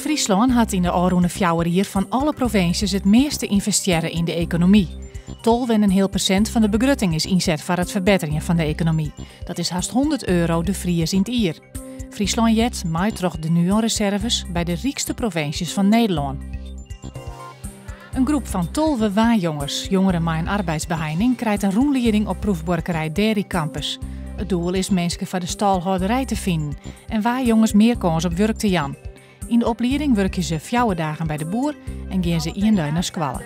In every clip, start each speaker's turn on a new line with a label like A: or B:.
A: Fryslân hat yn de ôfrûne fjouwer jier fan alle provinsjes it measte ynvestearre yn de ekonomy. 12,5% fan de begrutting is ynset foar it ferbetterjen fan de ekonomy. Dat is hast 100 euro de Fries yn it jier. Fryslân heart, mei troch de Nuon-reserves, by de rykste provinsjes fan Nederlân. In groep fan 12 Wajongers, jongeren mei in arbeidsbeheining, krijt in rûnlieding op proefbuorkerij Dairy Campus. It doel is minsken foar de stâlhâlderij te finen en Wajongers mear kâns op wurk te jaan. Yn de oplieding wurkje se fjouwer dagen by de boer en gean se ien dei nei skoalle.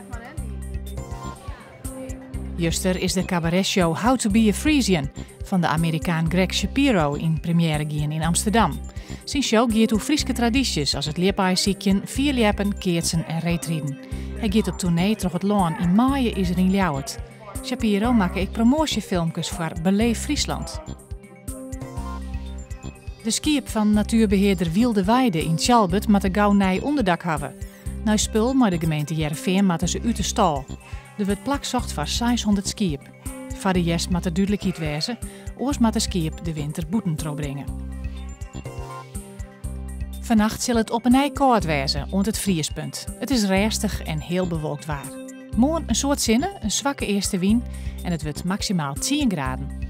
A: Juster is de kabaretshow How to be a Frisian fan de Amerikaan Greg Shapiro yn premjêre gien yn Amsterdam. Syn show giet oer Fryske tradysjes as it ljipaaisykjen, fierljeppen, keatsen en reedriden. Hy giet op toernee troch it lân, yn maaie is er yn Ljouwert. Shapiro makke ek promoasjefilmkes foar Beleef Friesland. De skiep fan natuerbehearder Wylde Weide yn Tsjalbert moatte gau nij ûnderdak hawwe. Nei spul mei de gemeente Hearrenfean moatte se út de stâl. Der wurdt plak socht foar 600 skiep. Foar de hjerst moat der dúdlikheid wêze, oars moat de skiep de winter bûten trochbringe. Fannacht sil it op 'e nij kâld wêze oant it friespunt. It is rêstich en heal bewolkt waar. Moarn in soad sinne, in swakke eastewyn en it wurdt maksimaal tsien graden.